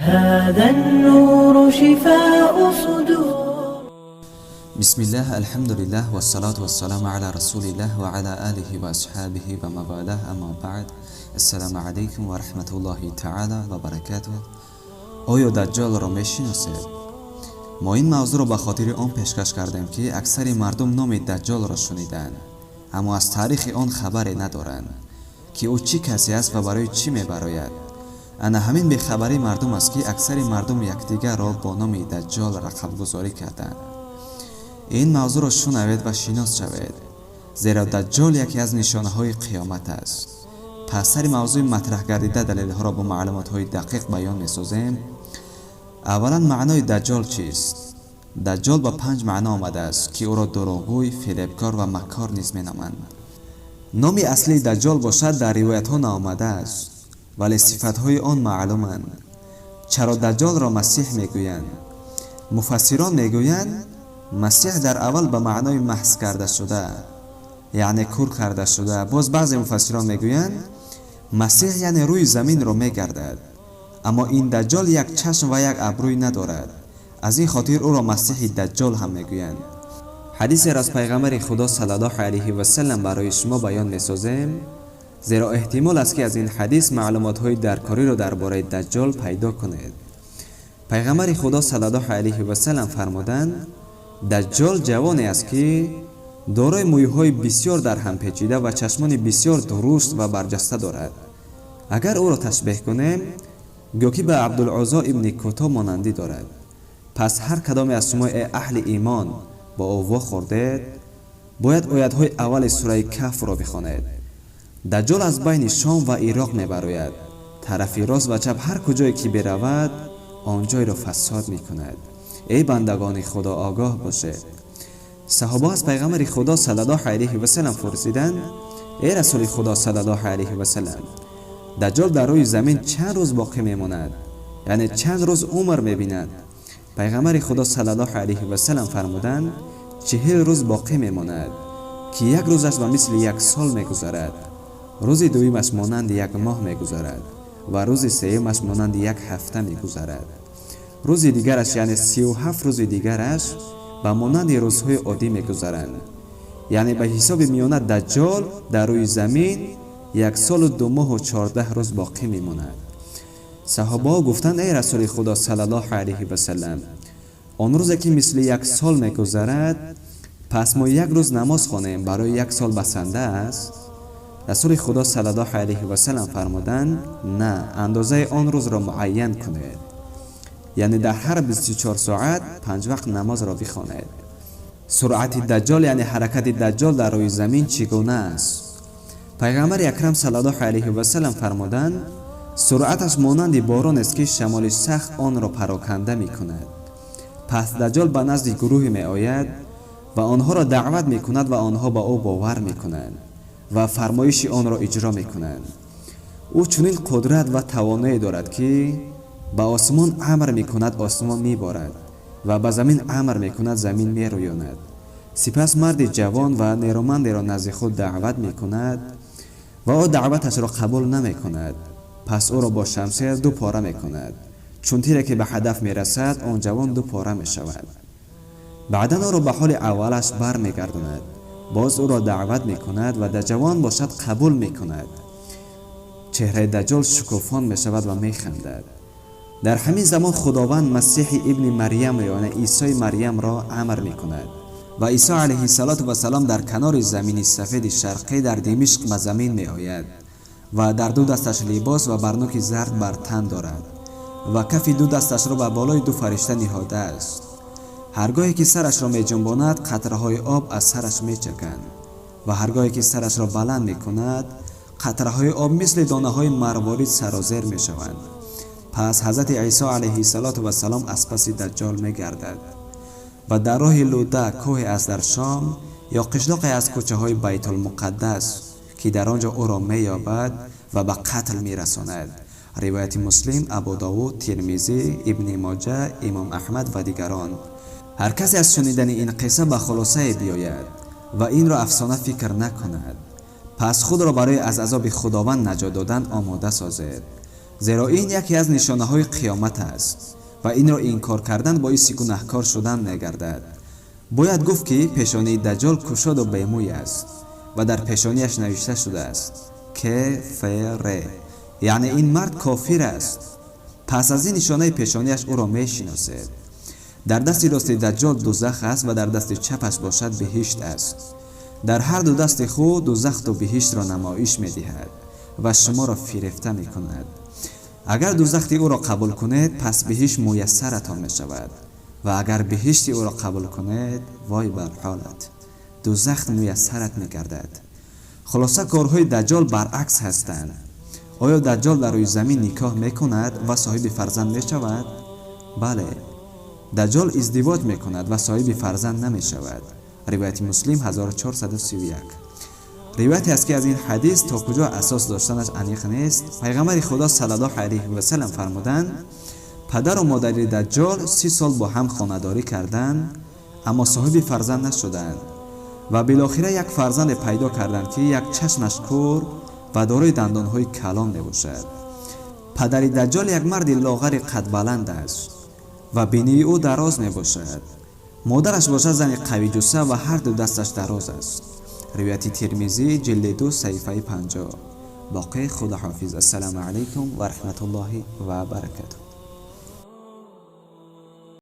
هذا النور شفاء صدور. Бисмиллаҳ, алҳамдулиллаҳ, вассалату вассаламу ала расулиллаҳ ва ала алиҳи ва асҳобиҳи ва ман валаҳ, аммо баъд. Ассалому алайкум ва раҳматуллоҳи таъала ва баракатуҳ. Оё Даҷҷолро мешиносед? Мо ин мавзӯъро ба хотири он пешкаш кардем, ки аксари мардум номи Даҷҷолро шуниданд, аммо аз таърихи он хабаре надоранд, ки ӯ чӣ касе аст ва барои чӣ мебарояд. Ана ҳамин бехабарии мардум аст, ки аксари мардум якдигарро бо номи Даҷҷол рақабгузорӣ карданд. Ин мавзӯъро шунавед ва шинос шавед, зеро Даҷҷол яке аз нишонаҳои қиёмат аст. Пас сари мавзӯи матраҳ гардида далелҳоро бо маълумотҳои дақиқ баён месозем. Аввалан, маънои Даҷҷол чист? Даҷҷол ба панҷ маъно омадааст, ки ӯро дурӯғгӯй, фиребкор ва маккор низ меноманд. Номи аслии Даҷҷол бошад, дар ривоятҳо наомадааст, вале сифатҳои он маълуманд. Чаро Даҷҷолро Масеҳ мегӯянд? Муфассирон мегӯянд, Масеҳ дар аввал ба маънои маҳз карда шуда, яъне кур карда шуда. Боз баъзе муфассирон мегӯянд, Масеҳ яъне рӯи заминро мегардад, аммо ин Даҷҷол як чашм ва як абрӯй надорад, аз ин хотир ӯро Масеҳи Даҷҷол ҳам мегӯянд. Ҳадисеро аз пайғамбари Худо саллаллоҳу алайҳи васалам барои шумо баён месозем, зеро эҳтимол аст, ки аз ин ҳадис маълумотҳои даркориро дар бораи Даҷҷол пайдо кунед. Пайғамбари Худо саллаллоҳу алайҳи васалам фармуданд: Даҷҷол ҷавоне аст, ки дорои мӯйҳои бисёр дар ҳам печида ва чашмони бисёр дуруст ва барҷаста дорад. Агар ӯро ташбеҳ кунем, гӯё ки ба Абдулуззо ибни Куто монандӣ дорад. Пас ҳар кадоме аз шумо, э аҳли имон, бо ӯ вохӯрдед, бояд оятҳои аввали сураи Каҳфро бихонед. Даҷҷол аз байни Шом ва Ироқ мебарояд. Тарафи рост ва чап ҳар куҷое ки беравад, он ҷойро фасод мекунад. Эй бандагони Худо, огоҳ бошед. Саҳоба аз пайғамбари Худо саллаллоҳу алайҳи васалам пурсиданд: эй расули Худо саллаллоҳу алайҳи васалам, Даҷҷол дар рӯи замин чанд рӯз боқӣ мемонад, яъне чанд рӯз умр мебинад? Пайғамбари Худо саллаллоҳу алайҳи васалам фармуданд: 40 рӯз боқӣ мемонад, ки як рӯзаш ба мисли як сол мегузарад, рӯзи дуюмаш монанди як моҳ мегузарад ва рӯзи сеюмаш монанди як ҳафта мегузарад. Рӯзи дигараш, яъне 37 рӯзи дигараш, ба монанди рӯзҳои оддӣ мегузаранд. Яъне ба ҳисоби миёна Даҷҷол дар рӯи замин як солу 2 моҳу 14 рӯз боқӣ мемонад. Саҳобаҳо гуфтанд: эй расули Худо саллаллоҳу алайҳи васалам, он рӯзе ки мисли як сол мегузарад, пас мо як рӯз намоз хонем, барои як сол басанда аст? Расули Худо саллаллоҳу алайҳи васалам фармуданд: на, андозаи он рӯзро муайян кунед, яъне дар ҳар 24 соат панҷ вақт намозро бихонед. Суръати Даҷҷол, яъне ҳаракати Даҷҷол дар рӯи замин чӣ гуна аст? Пайғамбари Акрам саллаллоҳу алайҳи васалам фармуданд: суръаташ монанди боронест, ки шамоли сахт онро пароканда мекунад. Пас Даҷҷол ба назди гурӯҳе меояд ва онҳоро даъват мекунад ва онҳо ба ӯ бовар мекунанд ва фармоиши онро иҷро мекунанд. Ӯ чунин қудрат ва тавоное дорад, ки ба осмон амр мекунад, осмон меборад, ва ба замин амр мекунад, замин мерӯёнад. Сипас марди ҷавон ва нерӯмандеро назди худ даъват мекунад ва ӯ даъваташро қабул намекунад. Пас ӯро бо шамшер ду пора мекунад. Чун тире ки ба ҳадаф мерасад, он ҷавон ду пора мешавад. Баъдан ӯро ба ҳоли аввалаш бармегардонад, боз ӯро даъват мекунад ва ҷавон бошад, қабул мекунад. Чеҳраи Даҷҷол шукуфон мешавад ва механдад. Дар ҳамин замон Худованд Масеҳи ибни Марьямро, яъне Исои Марьямро амр мекунад ва Исо алайҳиссалоту вассалом дар канори замини сафеди шарқӣ дар Димишқ ба замин меояд ва дар ду дасташ либос ва барнуки зард бар тан дорад ва кафи ду дасташро ба болои ду фаришта ниҳодааст. Ҳаргоҳе ки сарашро меҷунбонад, қатраҳои об аз сараш мечаканд ва ҳаргоҳе ки сарашро баланд мекунад, қатраҳои об мисли донаҳои марворид сарозер мешаванд. Пас ҳазрати Исо алайҳиссалоту вассалом аз паси Даҷҷол мегардад ва дар роҳи Луда, кӯҳе аст дар Шом ё қишлоқе аз кӯчаҳои Байтулмуқаддас, ки дар он ҷо ӯро меёбад ва ба қатл мерасонад. Ривояти Муслим, Абу Довуд, Тирмизӣ, Ибни Моҷа, Имом Аҳмад ва дигарон. Ҳар касе аз шунидани ин қисса ба хулосае биёяд ва инро афсона фикр накунад, пас худро барои аз азоби Худованд наҷот додан омода созед. Зеро ин яке аз нишонаҳои қиёмат аст ва инро инкор кардан боиси гунаҳкор шудан мегардад. Бояд гуфт, ки пешонии Даҷҷол кушоду бемӯй аст ва дар пешонияш навишта шудааст К Ф Р, яъне ин мард кофир аст. Пас аз ин нишонаи пешонияш ӯро мешиносед. Дар дасти рости Даҷҷол дузах аст ва дар дасти чапаш бошад биҳишт аст. Дар ҳар ду дасти худ дузахту биҳиштро намоиш медиҳад ва шуморо фирефта мекунад. Агар дузахти ӯро қабул кунед, пас биҳишт муяссаратон мешавад ва агар биҳишти ӯро қабул кунед, вой бар ҳолат, дузахт муяссарат мегардад. Хулоса, корҳои Даҷҷол баръакс ҳастанд. Оё Даҷҷол дар рӯи замин никоҳ мекунад ва соҳиби фарзанд мешавад? Бале, Даҷҷол издивоҷ мекунад ва соҳиби фарзанд намешавад. Ривояти Муслим, 1431. Ривояте аст, ки аз ин ҳадис то куҷо асос доштанаш аниқ нест. Пайғамбари Худо саллаллоҳу алайҳи васалам фармуданд: падару модари Даҷҷол 30 сол бо ҳам хонадорӣ карданд, аммо соҳиби фарзанд нашуданд ва билохира як фарзанде пайдо карданд, ки як чашмаш кӯр ва дорои дандонҳои калон мебошад. Падари Даҷҷол як марди лоғари қадбаланд аст ва бинии ӯ дароз мебошад. Модараш бошад зани қавиҷусса ва ҳар ду дасташ дароз аст. Ривояти Термизӣ, ҷилди 2, саҳифаи 50. Боқӣ худоҳофиз. Ассалому алайкум ва раҳматуллоҳи ва баракатуҳ.